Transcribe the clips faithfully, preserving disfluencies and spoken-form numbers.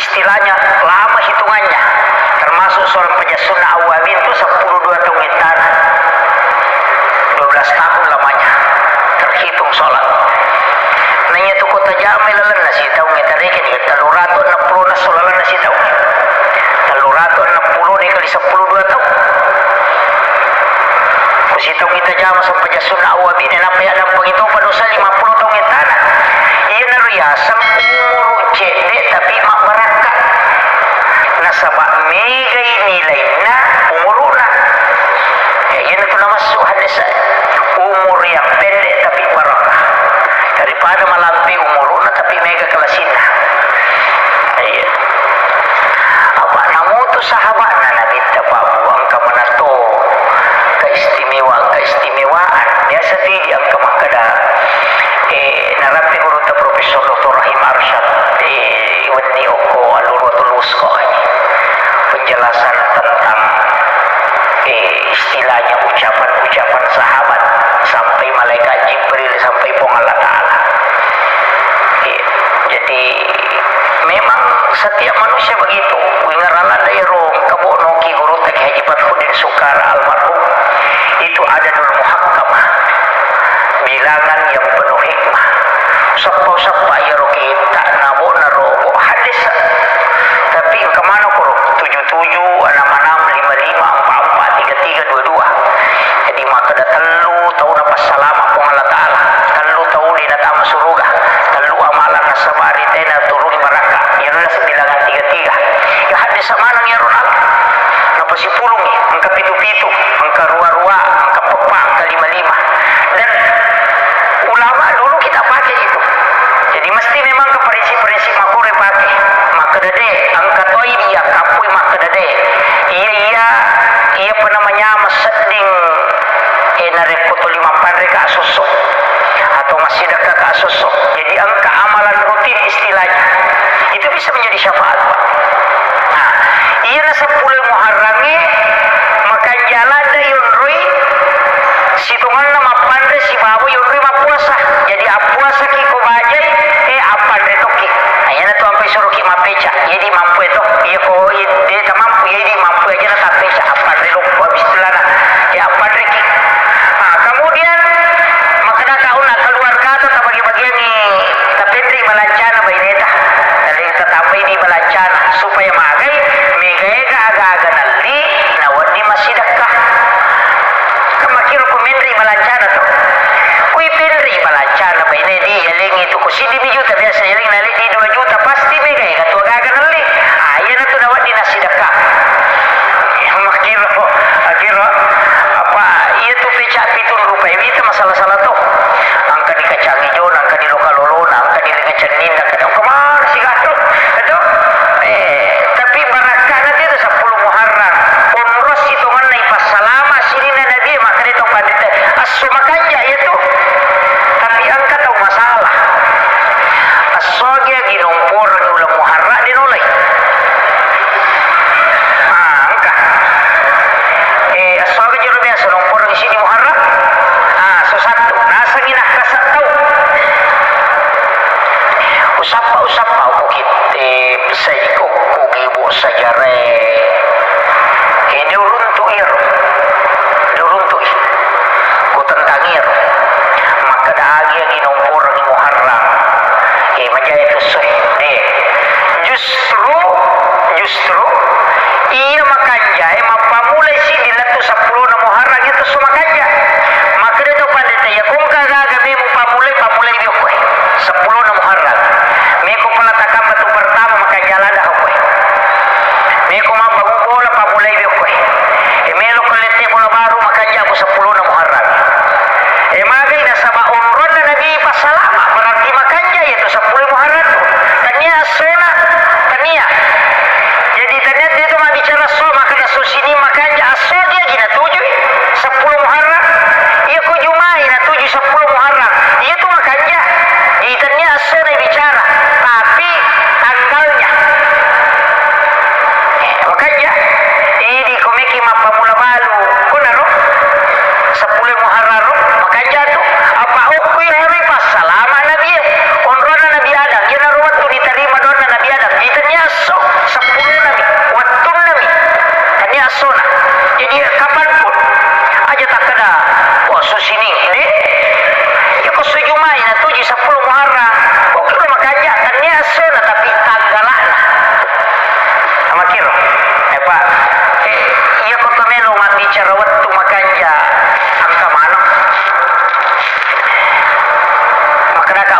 Istilahnya lama hitungannya, termasuk seorang pejassunna awwabin itu sepuluh dua tahun ittana, dua belas tahun lamanya terhitung sholat. Nanya tu kota jamai lalenna sitaung, tarekeng ni, telluratu enneng puluh na solalenna sitaung. Telluratu enneng puluh dikali sepuluh dua tahun. Ko sitaung itajama sempajang sunna awwabine, nappa yaddampeng itu padosa lima puluh tahun ittana. Iyanaro yaseng umuru cedde tapi mabbarakka. Nasaba megai nilainna umuruna. Ya, iyanatu namassu hadis, umur yang pendek tapi barakah daripada malampe umuruna tapi mega kelasinna. Iya. Apa namutu sahabatna Nabitta, Pak Bu, engka manato keistimewaan, keistimewaan. Biasa tiji engka makkeda, eh, narapi gurutta Profesor Doktor Rahim Arsyad, eh, wenni okko Al-Urwatul Wusqa ini. Penjelasan tentang, eh, istilahnya ucapan-ucapan sahabat sampai malaikat Jibril sampai Puang Allah Ta'ala. Iya. Jadi, memang setiap manusia begitu. Wingerala daero kabo noki gurutta Kiai Haji Fathuddin Sukar almarhum. Itu adadul muhakkamah. Bilangan yang penuh hikmah. Seppa-seppa iyaro kitta nabo narobo hadis. Tapi engka maneng koro tujuh tujuh, enam enam, lima lima, empat empat, tiga tiga, dua dua. Jadi makkeda tellu tau napassalama Puang Allah Ta'ala, tellu tau de natama suruga, tellu amalan nasabari tena turuni barakka. Iyaro naseng bilangan tiga tiga. Ya hadis maneng iyaro nala. Napasipulungi, engka pitu-pitu, engka rua-rua, engka peppa, engka lima-lima. Dan ulama dulu kita pakai itu. Jadi mesti memang ke prinsip-prinsip makkoro pakai. Makkeda de, engka toi dia kapui makkeda de. Iya, iya, iya, apa namanya, masedding, eh, narekko tuli mappanre ka sosso atau massidekka ka sosso. Jadi engka amalan rutin istilahnya. Itu bisa menjadi syafaat, Pak. Nah, iyana seppulo Muharrangnge makanja ladde yonroi sitongenna mappanre sibawa yonroi mappuasa. Jadi appuasaki ko bajai, eh, appanre tokki. Nah, iyana tu ampai suroki mappeca. Jadi mampu itu, iya ko de tamampu, jadi mampu aja na tappeca. Appanre loppo habis celana. Ya appanreki. Nah, kemudian makkeda kauna keluarga atau tabagi-bagiangi, tapenri balancana baineta. Jadi tatambai di balancana supaya magai, mega-ega aga-aga nalli, nawedding massidekka. Kan makkiro ko menri balancana to. Kui penri balancana baine di yalengi tu ko siddi juta biasa yalengi nalli di dua juta pasti mega-ega tu aga-aga nalli. Ah, iyana tu nawedding nassidekka. Makkiro, makkiro, apa, iya tu peca pitung rupai, itu masalah-salah tu. Engka dikacangi jona, engka diloka lolona, engka dilinga cenninna, engka kemana sih kau? Itu, eh, tapi barakkana itu seppulo Muharram. Onrosi tongenna ipassalama sininna Nabi, makkeda to pandita, esso makanja iya tu. Tapi engka tau masalah. Esso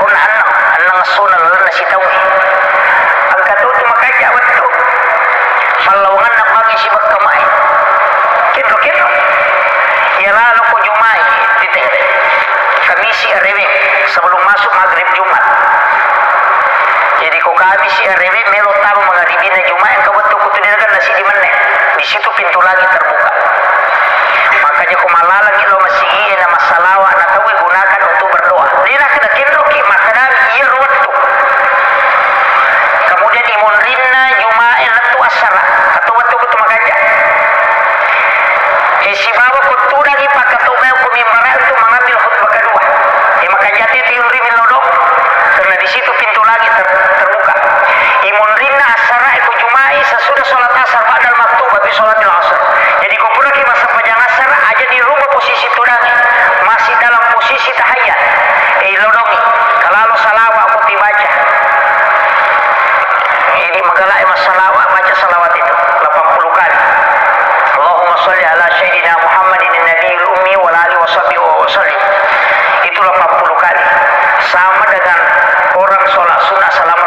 Onna enneng, enneng essona lalenna sitaungnge. Engka to tu makanja wettu. Pallawangenna bangngi sibekka mae. Kenro-kenro. Iya lalo ko Juma'i, tite. Kamisi arewe, sebelum masuk maghrib Jumat. Jadi ko Kamisi arewe melo tama mangaribina Juma'i, engka wettu kutu de'na sidi menne. Di situ pintu langit terbuka. Makanya ko malalangi lo masigi e na massalawa na tau gunakan untuk berdoa. Dena kena kenroki makanami iya ro wettu. Kemudian imunrinna Juma'i lettu assara. Atau wettu kutu makanja. E sibawa ko tudangi pakkato mai ko mimbara untuk mengambil khutbah kedua. E makanja te tiunri milodong. Karena di situ pintu langit ter- terbuka. Imunrinna assara e ko Juma'i sesudah sholat asar ba'dal maktubah fi sholatil asr. Jadi ko puraki massempajang asar, aja dirubah posisi tudangi. Masih dalam posisi tahiyat. E, ilodongi. Kalalo salawa ko tibaca. Jadi magala e massalawa, baca salawat itu delapan puluh kali. Allahumma shalli ala sayyidina Muhammadin nabiyil ummi wa ala alihi wa sahbihi wa sallim. Itu delapan puluh kali. Sama dengan orang sholat sunnah selama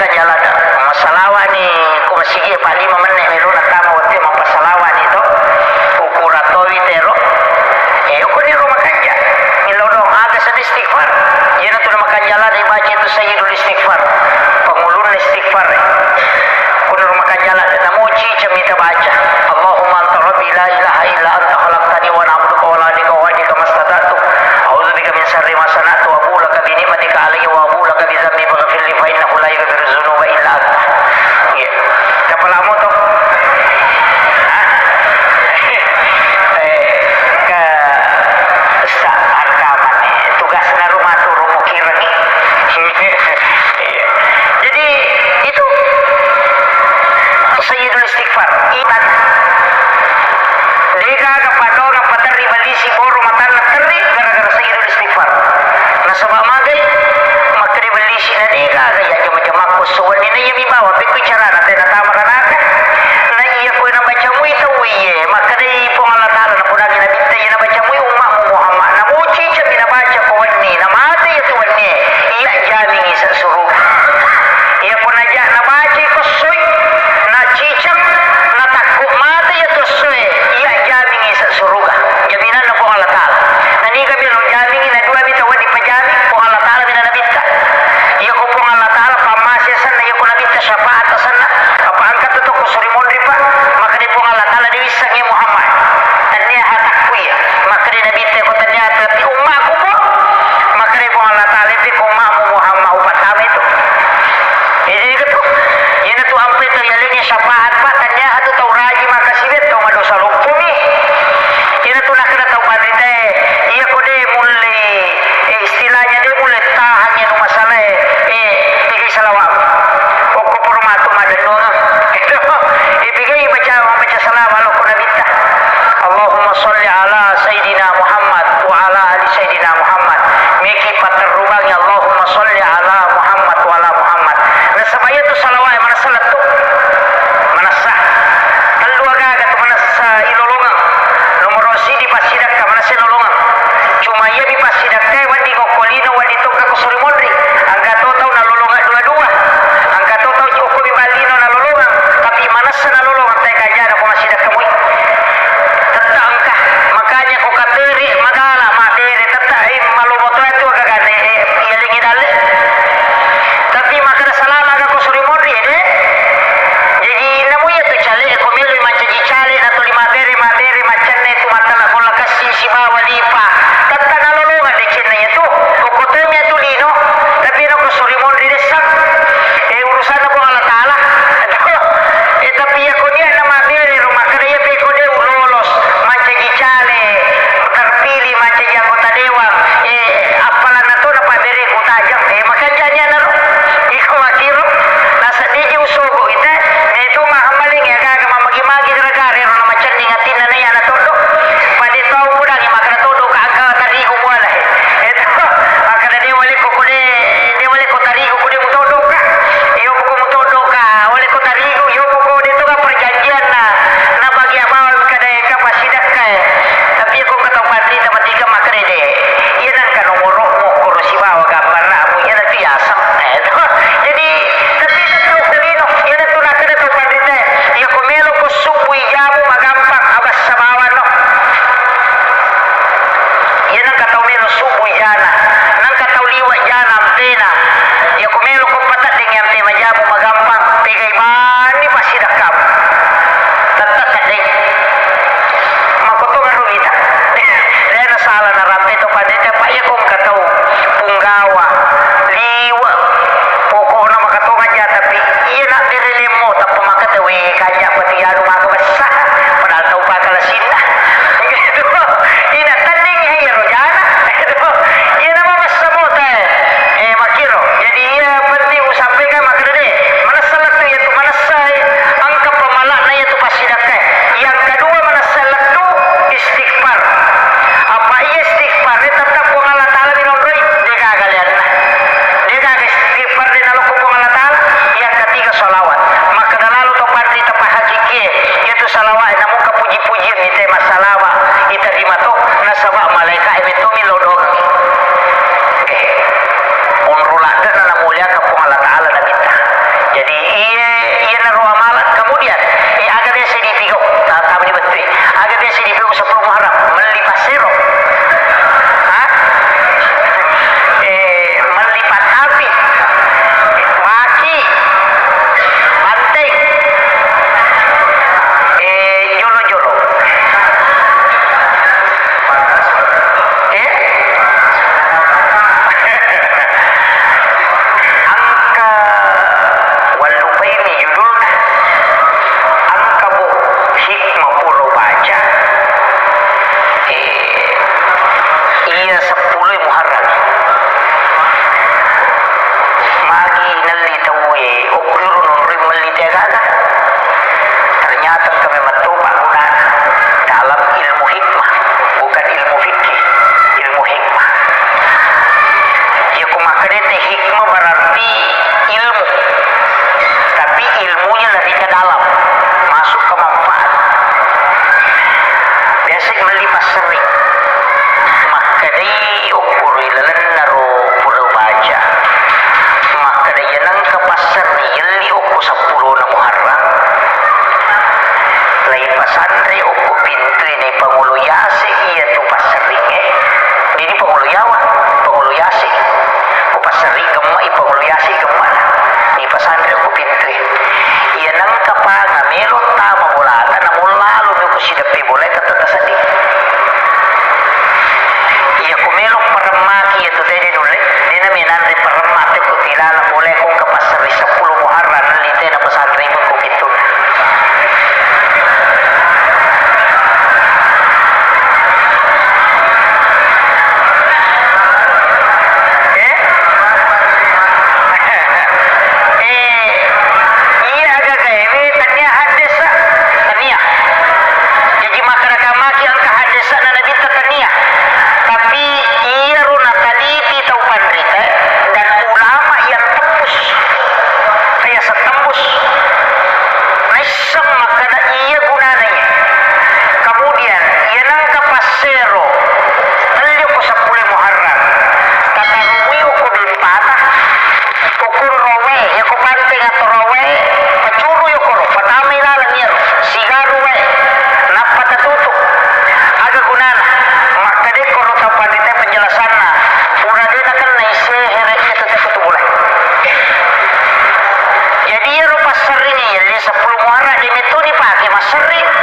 Jalan masalawani ko masigi pa lima menit melo natama wettu mappassalawani to. Ukurang towi tero. Eh, okkoniro makanja. Milodong aga seddi istighfar. Iyana tu makanja lada ibaca itu sayyidul istighfar. Pangulunna istighfar. Okkoniro makanja lada. Namo ciceng mita baca. Allahumma anta rabbi la ilaha illa anta khalaqtani wa ana abduka wa ana ala ahdika wa wa'dika mastata'tu. A'udzu bika min syarri ma sana'tu, abu'u laka bi ni'matika alayya wa abu'u laka bi dzambi faghfirli fa innahu la yaghfiru dzunuba illa anta. Iya. Kapala moto. Hah? Eh, ke sa-, rekaman nih. Tugasna rumah turun mukirangi. Iya. Jadi itu Sayyidul Istighfar. Itan. Degaga padonga paterri bellisi boro matanna terri gara-gara Sayyidul Istighfar. Nasaba magai makkeda bellisi na degaga iya jama-jama ko suwenni na iya mi bawa pekku carana tena tama ranaka. Na iya ko na baca mui tau iye makkedai Puang Allah Taala na podangi Nabitta iya na baca mui umma Muhammad. Na muci cami na baca ko wenni na mate iya tu wenni. Iya jamingi sa suruga. Iya ko naja na baca ko soi na ciceng na takko mate iya tu soi. Iya jamingi sa suruga. Jaminanna Puang Allah Taala. Na niga mi lo jamingi na dua mi tau di pajami Puang Allah Taala mina Nabitta. Iya ko Puang Allah Taala pammase senna iya ko Nabitta syafaat senna. Apa angkat tu ko suri monri pa. Makkedai Puang Allah Taala diwissengi Muhammad. Tania hatakku iya. Makkedai Nabitta ko tania tapi ummaku ko. Makkedai Puang Allah Taala pi ko ummamu Muhammad upattama itu. Jadi itu. Ina tu ampe tu yalengi syafaat pa tania hatu tau raji makasibet tau madosa loppumi. Ina tu nakkeda tau panritae. Iya ko de mulle, eh, istilahnya de mulle tahangi anu masalae, eh, pigi salawat. Okko poro matu madennungeng. Itu, ipigai baca, baca salawat lokko Nabitta. Allahumma sholli ala Sayyidina Muhammad wa ala ali Sayyidina Muhammad. Meki paterrubangi Allahumma sholli ala Muhammad wa ala Muhammad. Nasaba iya tu salawat manessa lettu. Manessa. Tellu agaga tu manessa ilolongeng. Nomoro sidi passidakka manessa ilolongeng. Cuma iya di passidakkae wedding okko lino, wedding tokka ko suri monri. Engka to tau nalolongeng dua-dua. Engka to tau okko mi ballino nalolongeng. Tapi manessa nalolongeng tae kajana ko massidakka mui. Tetta engka. Makanya ko katere magala matere tetta, eh, malomo to itu agagane, eh, iyalengi dalle. Tapi makkeda salama aga ko suri monri, eh, de. Jadi namu iya tu cale ko melo mancaji cale na tuli matere matere maccenne tu mattala bola kassi sibawa lipa. Tetta nalolongeng decenna iya tu. Okko to mi tu lino, tapi na ko suri monri dessa. Eh, urusanna Puang Allah Taala. Eh, tapi iya ko dia na matere ro makkeda iya pe ko de ulolos mancaji cale terpilih mancaji anggota dewan. Eh, appalanna to na pabere ku tajang. Eh, makanja ni anaro. Iko makiro. Nasa deji usogo ita. Eh, tu mahammaling ya gaga mamagi-magi gara-gara ro na macenning atinna na iya na todo. Pade tau mudangi makkeda todo ka angka tarigu muala. Eh, itu. Makkeda de wale ko kode, de wale ko tarigu kode mutodo ka. Iyo ko mutodo ka, wale ko tarigu, iyo ko de to ka perjanjian na. Na bagia bawang kada engka pasidakka. Tapi ko engka tau panrita matika makkeda de. Iya nangka nomoro mo koro sibawa gambarmu, iya na biasa. Eh, itu. Jadi, tapi itu lino, iya na tu nakkeda tau panrita. Iya ko melo ko subui jamu magampang abassa bawang no. Iya nangka tau melo subui jana, nangka tau liwa jana ampena. Iya ko melo ko pateddeng ampe majamu magampang, pegai bani pasidakkamu. Tetta teddeng. Makkotongaro ita. Dena sala narampe to panrita, pa iya ko engka tau punggawa, liwa, pokokna makatonga ja, tapi iya na bere lemmo tappa makkeda we kanja pati anu maka bessa. Padahal tau pakalasinna. Gitu. Ina tanding iya rojana. Gitu. Ina mabessa mota. Eh, makiro. Jadi iya penting usampaikan makkeda de. Manessa lettu iya tu, manessa Pake masserring.